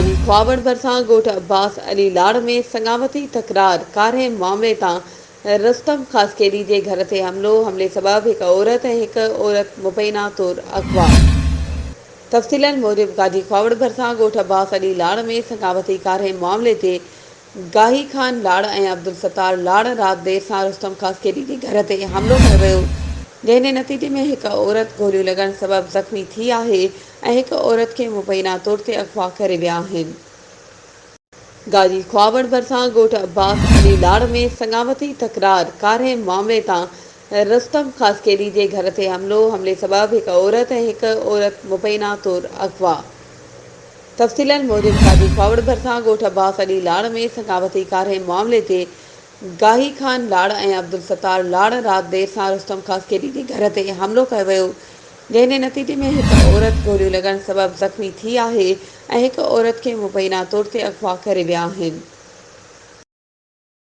گاڏي خواوڙ ڀرسان ڳوٺ عباس علي لاڙ ۾ سڱاوتي تڪرار ڪارنهن معاملي تان رستم خاصخيلي جي گهر تي حملو، حملي سبب هڪ عورت ۽ هڪ عورت مبينا طور اغوا. تفصيلن موجب گاڏي خواوڙ ڀرسان ڳوٺ عباس علي لاڙ ۾ سڱاوتي ڪارنهن معاملي تي گاهي خان لاڙ ۽ عبدالستار لاڙ رات دير سان رستم خاصخيلي جي گهر تي حملو ڪيو ويو، جنهن جي نتيجي ۾ هڪ عورت گوليون لڳڻ سبب زخمي ٿي آهي ۽ هڪ عورت کي مبينا طور تي اغوا ڪري ويا آهن. گاجي خواوڙ ڀرسان ڳوٺ عباس علي لاڙ ۾ سڱاوتي تڪرار ڪارنهن معاملي تان رستم خاصخيلي جي گهر تي حملو، حملي سبب هڪ عورت ۽ هڪ عورت مبينا طور اغوا. تفصيلن موجب گاڏي کهاوڙ ڀرسان ڳوٺ عباس علي لاڙ ۾ سڱاوتي ڪارنهن معاملي تي گاهي خان لاڙ ۽ عبدالستار لاڙ رات دير سان رستم خاصخيلي جي گهر تي حملو ڪيو ويو جنهن جي نتيجي ۾ هڪ عورت گوليون لڳڻ سبب زخمي ٿي آهي ۽ هڪ عورت کي مبينا طور تي اغوا ڪري ويا آهن.